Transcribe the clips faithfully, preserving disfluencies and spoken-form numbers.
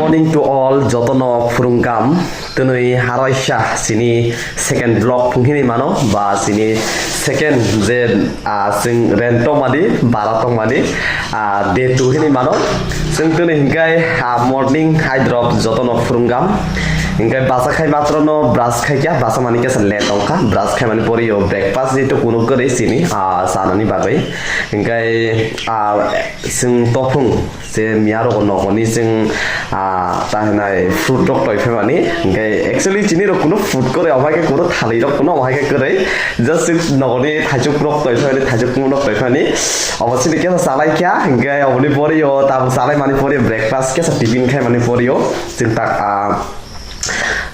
Morning to all, jotono phurungkam. Twnwi haraisa sini second vlog phung hinwi mano, ba sini second je, ah, chwng rent tongmani, bara tongmani, ah, day two hinwi mano. Chwng twnwi hinkai, ah, morning hai drop jotono phurungkam. Hinkai basa khai matrono brush khai kya, basa mani kesa late ongkha, brush khai mani poriyo breakfast jeto kuno kwrwi sini, ah, chanani bagwi. Hinkai, ah, chwng tophung je miya rok nokoni chwng, ah, ta hinai fruit rok toi phaimani. Hinkai actually chini rok kuno fruit kwrwi, omo hai khe kuno thalwi rok kuno omo hai khe kwrwi. Just chwng nokoni thaichuk rok toi phaimani, thaichuk rok toi phaimani. Obo chini kesa chalai kha, hinkai oboni poriyo, tabuk chalai mani poriyo, breakfast kesa tiffin khai mani poriyo. Chwng tak, ah,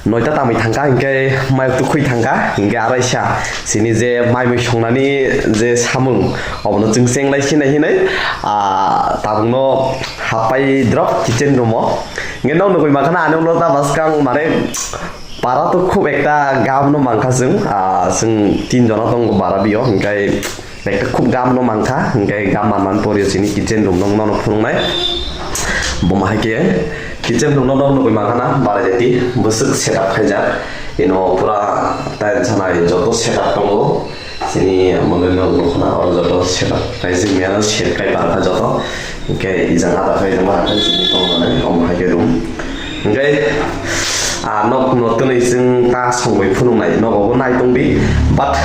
noita tamwi thangkha, hinkai mayok tukhwi thangkha, hinkai araisa sini je maimui songnani je samung, obono chwng chenglai sinai hinwi, ah, tabukno happai drop kitchen room o. Hinkai nok nugwi mankha na, ani ulo ta bwskang mane para to khub ekta gam no mankha chwng, ah, chwng tin jona tongo bara bio, hinkai Ekta khub gam no mankha, hinkai gam manmani poriyo chini kitchen room no nono phunuknai. Bo ma hai khe kitchen room no nogwi mankha na, barai jati bwswk setup khaijak. Ino pura tiles sanai joto setup tongo. Chini mone no nukho na, oro joto setup kaijak, miya set kai parkha joto. Hingke ijang ada khe ijang ada khe chini tong mane, omo hai khe room. Hingke, ah, nok no twnwi chwng ta songwi phunuknai, nogo bo nai tongdi. But,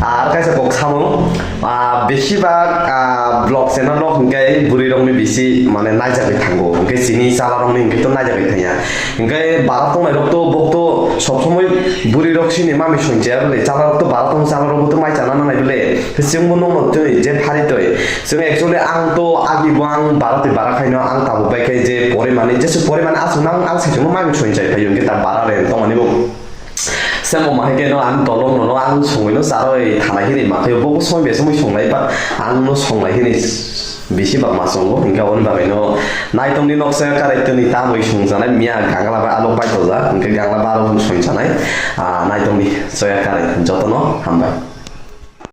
ah, ar kaisa kok samung, ah, besibak, ah, vlog channel rok hingke bwrwi rokni bisi mane naijagwi thango. Hingke chini chala rokni hingke to naijagwi thangya. Hingke bara tongnai rok to bok to sob somoi bwrwi rok sini mami songchaya bole, chala rok to bara tong chala rok bo to mai chana nangnai bole. Chwngbo nokno twi je phari twi. Chwng actually ang to agi bo ang bara twi bara khaino ang tabuk bai khe je porimani, jesu porimani aswk nang ang saichungno mami songchai phaio hwnkhe ta bara re tongmani bo. Semo ma hai khe no ang tolong no ang songwi no charwi thanai hinwi ma khaio bo songwi be songwi songlai ba ang no songlai hinwi bisi ba ma songo hwnkhe aboni bagwi no naitongni nok se karai twi tamwi songjanai miya gangla bai alok pai tojak hwnkhe gangla baro hwn songchanai, ah, naitongni soya karai jotono hambai.